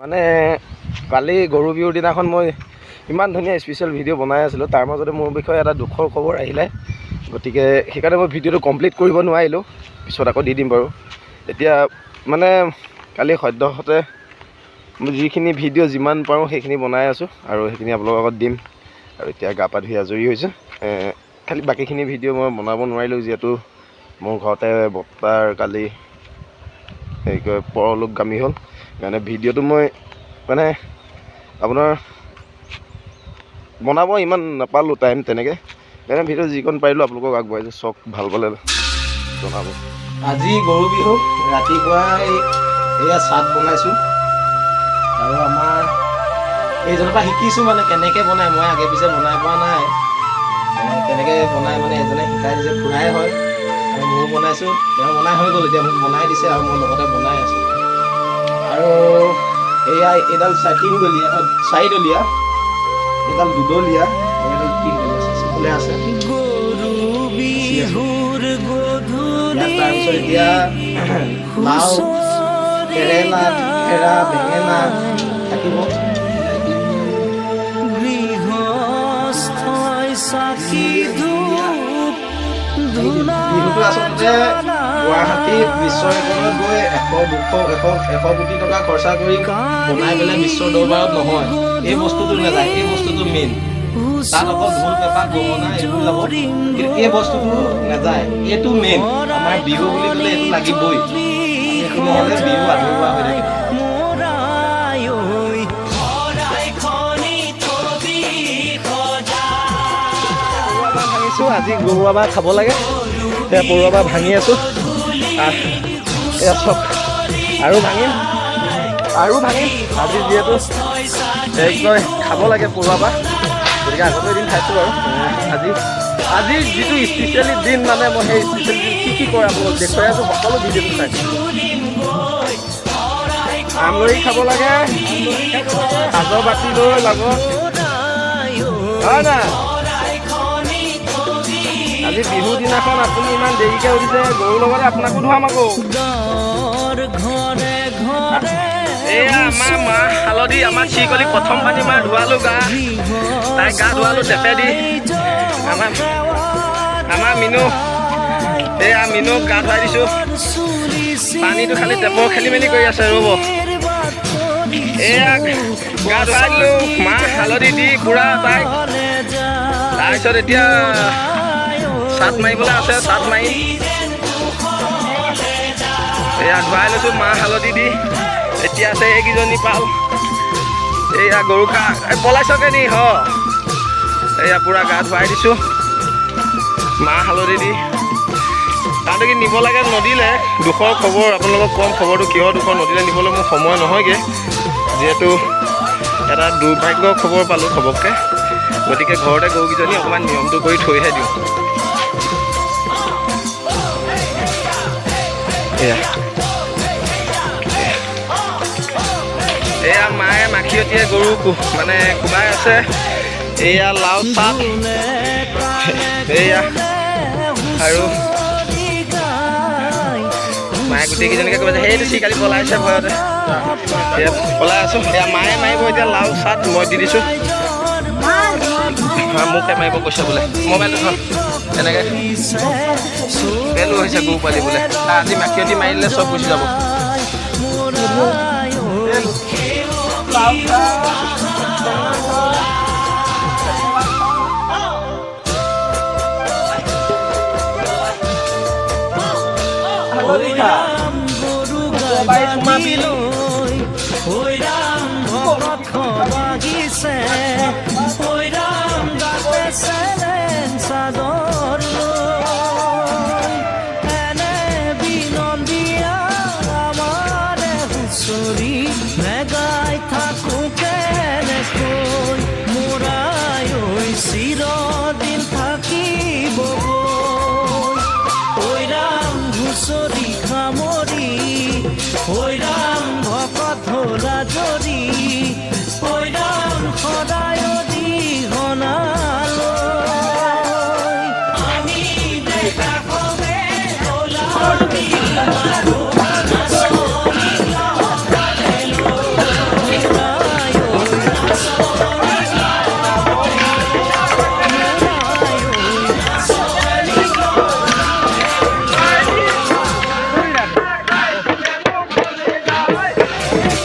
মানে কালি গৰু বিহুৰ দিনাখন মই ইমান ধুনীয়া স্পেচিয়েল ভিডিঅ' বনাই আছিলোঁ, তাৰ মাজতে মোৰ বিষয়ে এটা দুখৰ খবৰ আহিলে। গতিকে সেইকাৰণে মই ভিডিঅ'টো কমপ্লিট কৰিব নোৱাৰিলোঁ, পিছত আকৌ দি দিম বাৰু। এতিয়া মানে কালি সদ্যহতে যিখিনি ভিডিঅ' যিমান পাৰোঁ সেইখিনি বনাই আছোঁ আৰু সেইখিনি আপোনালোকৰ আগত দিম। আৰু এতিয়া গা পা ধুই আজৰি হৈছোঁ। খালি বাকীখিনি ভিডিঅ' মই বনাব নোৱাৰিলোঁ, যিহেতু মোৰ ঘৰতে বৰ্তাৰ কালি হেৰি কয় পৰলোকগামী হ'ল। সেইকাৰণে ভিডিঅ'টো মই মানে আপোনাৰ বনাব ইমান নাপালোঁ টাইম তেনেকৈ। সেইকাৰণে ভিডিঅ' যিকণ পাৰিলোঁ আপোনালোকক আগবঢ়াইছোঁ। চক ভাল পালে জনাব। আজি গৰু বিহু, ৰাতিপুৱাই এয়া চাট বনাইছোঁ। আৰু আমাৰ এইজনৰ পৰা শিকিছোঁ, মানে কেনেকৈ বনায়। মই আগে পিছে বনাই পোৱা নাই। কেনেকৈ বনায় মানে এজনে শিকাই দিছে, খুৰাই হয়। আৰু ময়ো বনাইছোঁ। তেওঁ বনাই হৈ গ'ল, এতিয়া মোক বনাই দিছে আৰু মই লগতে বনাই আছোঁ। আৰু এয়া এইডাল তিনিদলীয়া, চাৰিদলীয়া, এইডাল দুদলীয়া আৰু এইডাল তিনিদলীয়া চাচিবলৈ আছে। তাৰপিছত এতিয়া লাও, কেৰেলা, থেকেৰা, বেঙেনা থাকিব। গৃহস্থই চাকি ধূপ ধূনা। বিহুটো আচলতে গুৱাহাটীত বিশ্ব ৰেকৰ্ডত গৈ 100, 200, 100 100 কোটি টকা খৰচা কৰি বনাই পেলাই বিশ্ব দৰবাৰত নহয়, এই বস্তুটো নাযায়। এই বস্তুটো মেইন। তাত অকল ঢোল, পেঁপা, গগনা এইবোৰ যাব, কিন্তু এই বস্তুটো নাযায়। এইটো মেইন। আমাৰ বিহু বুলি ক'লে এইটো লাগিবই। এইটো নহ'লে বিহু আধৰুৱা হৈ থাকে। মোৰাই ঐ শৰাইখনি থবি সজাই। পৰুৱা বাঁহ ভাঙিছোঁ। আজি গৰুৱা বাঁহ খাব লাগে। সেয়া পৰুৱা বাঁহ ভাঙি আছোঁ। এয়া চব আৰু ভাঙিম, আৰু ভাঙিম। আজি যিহেতু এই কয় খাব লাগে পৰুৱা বাঁহ, গতিকে আগতে এদিন খাইছোঁ বাৰু। আজি যিটো স্পেচিয়েলি দিন, মানে মই সেই স্পেচিয়েল দিন কি কি কৰে আপোনালোক দেখুৱাই আছোঁ। সকলো ভিডিঅ'টো চাই। আমলৰি খাব লাগে সাজৰ বাতি লৈ লগত, হয় নাই? আজি বিহু দিনাখন আপুনি ইমান দেৰিকে উঠিছে, গৰুৰ লগতে আপোনাকো ধুৱাম আকৌ। গাঁৱৰ ঘৰে ঘৰে এয়া আমাৰ মাহ হালধি, আমাৰ চিকলি প্ৰথম পানী মাহ ধুৱালো গা, তাইক গা ধুৱালো টেপেদি। আমাৰ মিনু, এয়া মিনুক গা ধুৱাই দিছো। পানীটো খালি টেপৰ খেলি মেলি কৰি আছে, ৰ'ব। এয়া গা ধুৱাই দিলো মাহ হালধি দি পুৰা তাইক। তাৰপিছত এতিয়া চাট মাৰিবলৈ আছে, চাট মাৰিম। এয়া ধুৱাই লৈছো মাহ হালধি দি। এতিয়া আছে এইকেইজনী পাল। এয়া গৰু খা, এই পলাইছকে নি হ। এয়া পুৰা গা ধুৱাই দিছোঁ মাহ হালধি দি। তাতে কি নিব লাগে নদীলে। দুখৰ খবৰ আপোনালোকক কম। খবৰটো কিহৰ দুখৰ, নদীলৈ নিবলৈ মোৰ সময় নহয়গৈ, যিহেতু এটা দুৰ্ভাগ্য খবৰ পালোঁ খবৰকৈ। গতিকে ঘৰতে গৰুকেইজনী অকণমান নিয়মটো কৰি থৈহে দিওঁ। এয়া এয়া মায়ে মাখিয়তীয়ে গৰু মানে কোবাই আছে। এয়া লাও চাট, এয়া আৰু মায়ে গোটেইকেইজনীকে কৈছে। সেইটো চিকালি পলাইছে ভয়তে। এয়া পলাই আছোঁ। এয়া মায়ে মাৰিব এতিয়া লাও চাট, মই দি দিছোঁ। মোকে মাৰিব কৈছে বোলে। মোবাইলটো থ। এনেকৈ পেলু হৈছে গৰু পোৱালি বোলে। আজি মাখিয়তী মাৰি দিলে চব গুচি যাব। গৰু গাই লৈ ঐ ৰাম, ভকত বাগিছে ঐ ৰাম, গাতে চেলেং চাদৰ লৈ এনে বিনন্দিয়া আমাৰে হুঁচৰি নেগাই থাকো কেনেকৈ মোৰাই ঐ, চিৰদিন থাকিব গৈ ঐ ৰাম। হুঁচৰি সামৰি ঐ ৰাম, ভকত হ'ল আজৰি।